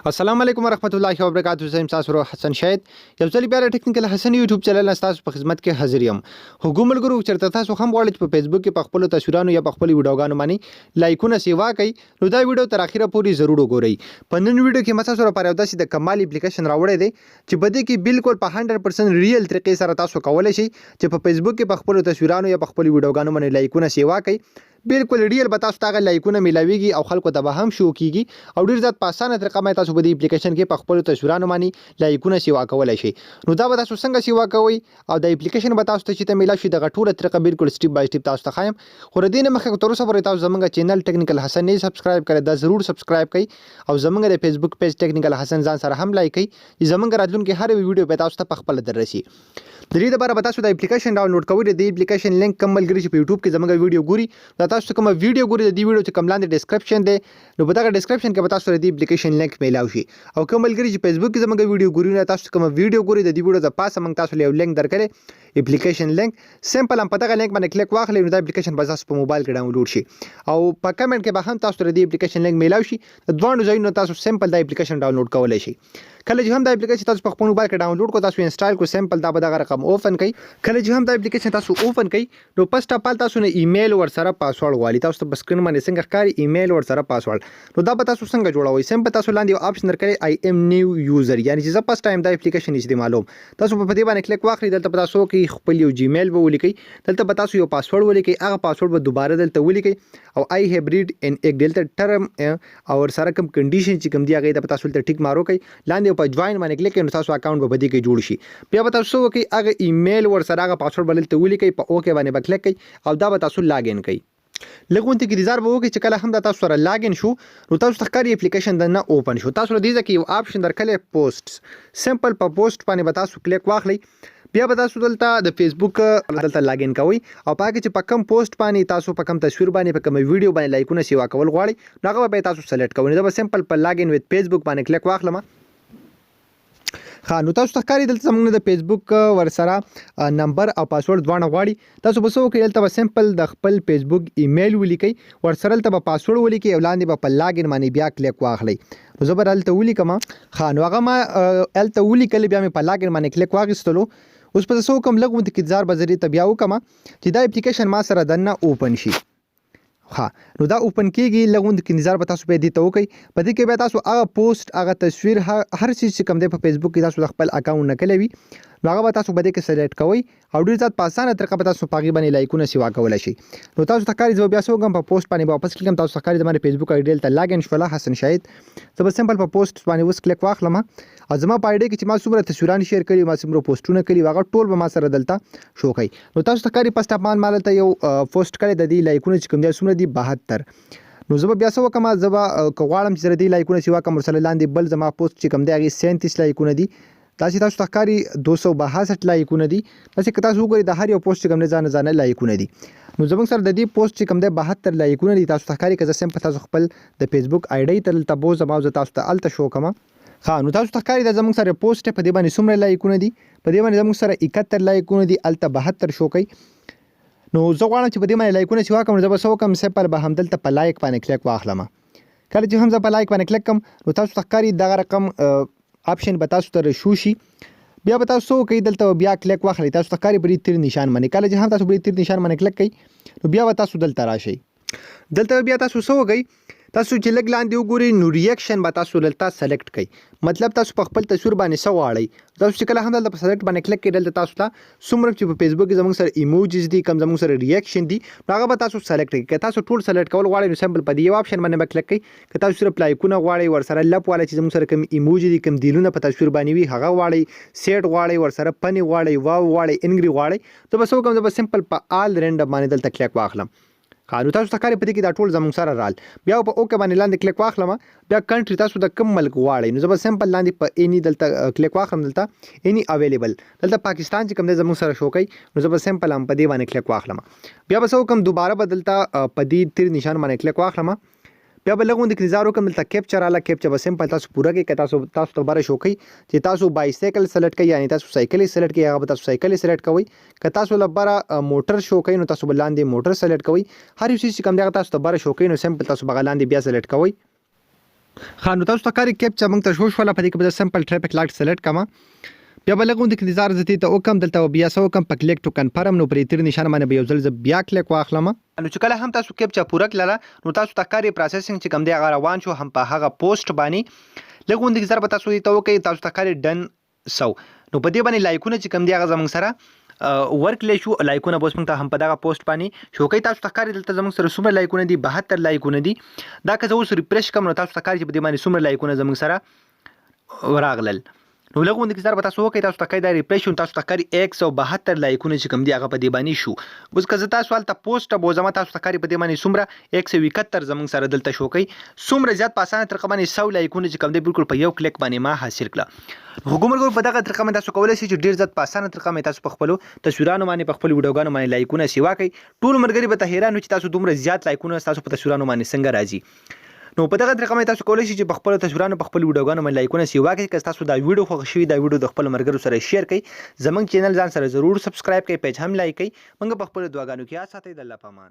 السلام علیکم ورحمت الله وبرکاته. زه یم ستاسو ورور حسن شاهد، یو ځل بیا د ټیکنیکل حسن یوټیوب چینل نه ستاسو په خدمت کې حاضر یم. هغو ملګرو، چېرته تاسو هم غواړئ چې په فیسبوک کې په خپلو تصویرانو یا په خپلو ویډیوګانو باندې لایکونه سیوا کړئ، نو دا ویډیو تر اخره پورې ضرور وګورئ. په نن ویډیو کې ما تاسو لپاره یو داسې د کمال اپلیکیشن راوړی دی چې په دې کې بالکل په 100% ریل طریقې سره تاسو کولی شئ چې په فیسبوک کې په خپلو تصویرانو یا په خپلو ویډیوګانو باندې لایکونه سیوا کړئ. بالکل ریل به تاسو ته هغه لایکونه میلاویږي او خلکو ته به هم شو کیږي او ډیر زیات په اسانه طریقه باندې تاسو په دې اپلیکیشن کې په خپلو تصویرانو باندې لایکونه سیوا کولای شئ. نو دا به تاسو څنګه سیوا کوئ او دا اپلیکیشن به تاسو ته چې ته میلاو شي، دغه ټوله طریقه بالکل سټیپ بای سټیپ تاسو ته ښایم. خو د دې نه مخکې، تر اوسه پورې تاسو زمونږ چینل ټیکنیکل حسن نه سبسکرایب کړئ، دا ضرور سبسکرایب کړئ او زمونږ د فیسبوک پیج ټیکنیکل حسن ځان سره هم لایک کړئ چې زمونږ راتلونکي هر ویډیو به تاسو ته په خپله دررسي. د دې لپاره به تاسو د اپلیکیشن ډاونلوډ کوئ. د دې اپلیکیشن لینک، کوم ملګري چې په یوټیوب کې زموږ ویډیو ګوري، دا تاسو کومه ویډیو ګوري، د دې ویډیو چې کوم لاندې ډیسکرپشن دی، نو په دغه ډیسکرپشن کې به تاسو د دې اپلیکیشن لینک میلاو شي. او کوم ملګري چې فیسبوک کې زموږ ویډیو ګوري، نو تاسو کومه ویډیو ګوري، د دې ویډیو د پاسه موږ تاسو له یو لینک درکړی، اپلیکیشن لینک. سمپل هم په دغه لینک باندې کلیک واخلئ، نو دا اپلیکیشن به تاسو په موبایل کې ډاونلوډ شي او په کمنټ کې به هم تاسو د دې اپلیکیشن لینک میلاو شي. د دواړو ځایونو تاسو سمپل دا اپلیکیشن ډاونلوډ کولای شئ. کله چې هم دا اپلیکیشن تاسو په خپل موبایل کې ډاونلوډ کو، تاسو انسټال کو، سمپل دا به دغه رقم اوپن کړئ. کله چې هم دا اپلیکیشن تاسو اوپن کړئ، نو فرست اف آل تاسو نه ایمیل ورسره پاسورډ غواړي. تاسو ته په سکرین باندې څنګه ښکاري، ایمیل ورسره پاسورډ، نو دا به تاسو څنګه جوړوئ؟ سمپل تاسو لاندې یو آپشن درکړی، I am new user، یعنی چې زه فرست ټایم دا اپلیکیشن استعمالوم. تاسو په دې باندې کلیک واخلئ. دلته به تاسو کې خپل یو جیمیل به ولیکئ، دلته به تاسو یو پاسورډ ولیکئ، هغه پاسورډ به دوباره دلته ولیکئ او I have read and agree دلته ټرم او ورسره کوم کنډیشن چې کوم دی، هغې ته به تاسو دلته ټیک مارو کوئ. لاندې په جوین باندې کلیک کړئ، نو تاسو اکاونټ به په دې کې جوړ شي. بیا به تاسو څه وکړئ؟ هغه ایمیل ورسره هغه پاسورډ به دلته ولیکئ، په اوکې باندې به کلیک کړئ او دا به تاسو لاګ ان کړئ. لږ غونتې کې انتظار به وکړئ چې کله هم دا تاسو سره لاګ ان شو، نو تاسو ته ښکاري اپلیکیشن د نه اوپن شو. تاسو له دې ځای کې یو آپشن درکړی، پوسټ. سمپل په پوسټ باندې به تاسو کلیک واخلئ. بیا به تاسو دلته د فیسبوک دلته لاګ ان کوئ او په هغه چې په کم پوسټ باندې تاسو، په کم تصویر باندې، په کوم ویډیو باندې لایکونه سیوا کول غواړئ، نو هغه به تاسو سلیکټ کوئ. نو زه به سمپل په لاګ ان وذ فیسبوک باندې کلیک واخلم. ښه، نو تاسو ته ښکاري دلته زموږ د فیسبوک ورسره نمبر او پاسورډ دواړه غواړي. تاسو به څه وکړئ؟ دلته به سمپل د خپل فیسبوک ایمیل ولیکئ، ورسره دلته به پاسورډ ولیکئ او لاندې به په لاګ ان باندې بیا کلیک واخلئ. نو زه به دلته ولیکم. ښه، نو هغه ما هلته ولیکل، بیا مې په لاګ ان باندې کلیک واخیستلو. اوس به زه څه وکړم؟ لږ غوندې انتظار به زه دې ته بیا وکړم چې دا اپلیکیشن ما سره دننه اوپن شي. ښه، نو دا اوپن کیږي، لږ غوندې انتظار به تاسو بیا دې ته وکړئ. په دې کې بیا تاسو هغه پوسټ، هغه تصویر، هر څیز چې کوم دی په فیسبوک کې تاسو د خپل اکاونټ نه کلی وي، نو هغه به تاسو په دې کې سلیکټ کوئ او ډېر زیات په اسانه طریقه به تاسو په هغې باندې لایکونه سیوا کولی شئ. نو تاسو ته ښکاري، زه به بیا څه وکړم؟ په پوسټ باندې به واپس کلیک. تاسو ته ښکاري زما د فیسبوک آی ډي دلته لاګ ان شوله، حسن شاهد. زه به سمپل په پوسټ باندې اوس کلیک واخلم او زما په آی ډي کې چې ما څومره تصویران شیر کړي، ما څومره پوسټونه کړي، هغه ټول به ما سره دلته شو کوي. نو تاسو ته ښکاري فرست اف آل ما دلته یو پوسټ کړی، د دې لایکونه چې کوم دی څومره دي؟ 72. نو زه به بیا څه وکړم؟ زه به که غواړم چې زه د دې لایکونه سیوا کوم، ورسره لاندې بل زما پوسټ چې کوم دی، هغې 37 لایکونه دي. داسې تاسو ته ښکاري 262 لایکونه دي. داسې که تاسو وګورئ، د هر یو پوسټ چې کوم دی ځانه ځانه لایکونه دي. نو زموږ سره د دې پوسټ چې کوم دی 72 لایکونه دي. تاسو ته ښکاري، که زه سمپل تاسو خپل د فیسبوک آی ډي ته دلته بوځم او زه تاسو ته هلته شو کوم. ښه، نو تاسو ته ښکاري دا زموږ سره پوسټ، په دې باندې څومره لایکونه دي؟ په دې باندې زموږ سره 71 لایکونه دي، هلته 72 شو کوي. نو زه غواړم چې په دې باندې لایکونه سیوا کوم. زه به څه وکړم؟ سمپل به همدلته په لایک باندې کلیک واخلم. کله چې هم زه په لایک باندې کلیک کوم، نو تاسو ته ښکاري دغه رقم آپشن به تاسو ته شو شي. بیا به تاسو څه وکړئ؟ دلته بیا کلیک واخلئ. تاسو ته ښکاري په دې تیر نشان باندې. کله چې هم تاسو په دې تیر نشان باندې کلیک کړئ، نو بیا به تاسو دلته راشئ. دلته بیا تاسو څه وکړئ؟ تاسو چې لږ لاندې وګورئ، نو ریاکشن به تاسو دلته سلیکټ کړئ، مطلب تاسو په خپل تصویر باندې څه غواړئ. تاسو چې کله هم دلته په سلیکټ باندې کلیک کړئ، دلته تاسو ته څومره چې په فیسبوک کې زموږ سره ایموجیز دي، کوم زموږ سره ریاکشن دي، نو هغه به تاسو سلیکټ کړئ. که تاسو ټول سلیکټ کول غواړئ، نو سمپل په دې یو آپشن باندې به کلیک کړئ. که تاسو صرف لایکونه غواړئ، ورسره love والا چې زموږ سره کوم ایموجي دي، کوم دیلونه په تصویر باندې وي هغه غواړئ، sad غواړئ، ورسره funny غواړئ، wow غواړئ، angry غواړئ، زه به څه وکړم؟ زه به سمپل په آل رینډم باندې دلته کلیک واخلم. ښه، نو تاسو ته ښکاري په دې کې دا ټول زموږ سره رال. بیا په اوکه باندې لاندې کلیک واخلم. بیا کنټري، تاسو د کوم ملک غواړئ؟ نو زه به سمپل لاندې په اینی دلته کلیک واخلم. دلته اینی اویلیبل، دلته پاکستان چې کوم دی زموږ سره شو کوي، نو زه به سمپل هم په دې باندې کلیک واخلم. بیا به څه وکړم؟ دوباره به دلته په دې تیر نشان باندې کلیک واخلم. بیا به لږ غوندې انتظار وکړم. دلته کیپچا راله، کیپچا به سمپل تاسو پوره کړئ. که تاسو ته بره شو کوي چې تاسو بایسایکل سلیکټ کړئ، یعنی تاسو سایکل سلیکټ کړئ، هغه به تاسو سایکل سلیکټ کوئ. که تاسو له بره موټر شو کوي، نو تاسو به لاندې موټر سلیکټ کوئ. هر یو څیز چې کوم دی هغه تاسو ته بره شو کوي، نو سمپل تاسو به هغه لاندې بیا سلیکټ کوئ. ښه نو تاسو ته ښکاري کیپچا موږ ته شو شوله. په دې کې به زه سمپل ټریفک لایټ سلیکټ کړم، بیا به لږ غوندې انتظار زه دې ته وکړم. دلته به بیا څه وکړم؟ په کلیک ټو کنفرم، نو پرې تیر نشان باندې به یو ځل زه بیا کلیک واخلم. نو چې کله هم تاسو کیپچا پوره کړله، نو تاسو ته ښکاري پروسیسینګ چې کوم دی هغه روان شو. هم په هغه پوسټ باندې لږ غوندې انتظار به تاسو دې ته وکړئ. تاسو ته ښکاري ډن سو. نو په دې باندې لایکونه چې کوم دی هغه زموږ سره ورکړلی شو. لایکونه به اوس موږ ته هم په دغه پوسټ باندې شو کوي. تاسو ته ښکاري دلته زموږ سره څومره لایکونه دي؟ 72 لایکونه دي. دا که زه اوس ریفرش کړم، نو تاسو ته ښکاري چې په دې باندې څومره لایکونه زموږ سره راغلل. نو لږ غوندې انتظار به تاسو وکړئ. تاسو ته ښکاري دا ریفرش شو، تاسو ته ښکاري 172 لایکونه چې کوم دي هغه په دې باندې شو. اوس که زه تاسو هلته پوسټ ته بوځم، تاسو ته ښکاري په دې باندې څومره؟ 171 زموږ سره دلته شو کوي. څومره زیات په اسانه طریقه باندې 100 لایکونه چې کوم دی بالکل په یو کلیک باندې ما حاصل کړه. خو ملګرو، په دغه طریقه باندې تاسو کولای شئ چې ډیر زیات په اسانه طریقه باندې تاسو په خپلو تصویرانو باندې، په خپلو ویډیوګانو باندې لایکونه سیوا کړئ. ټول ملګري به ته حیران وي چې تاسو دومره زیات لایکونه تاسو په تصویرانو باندې څنګه راځي. نو په دغه طریقه باندې تاسو کولای شئ چې په خپلو تصویرانو، په خپلو ویډیوګانو باندې لایکونه سیوا کړئ. که تاسو دا ویډیو خوښ شوي، دا ویډیو د خپلو ملګرو سره شیر کړئ. زمونږ چینل ځان سره ضرور سبسکرایب کړئ، پیج هم لایک کړئ. موږ په خپلو دعاګانو کې یاد ساتئ. د الله په امان.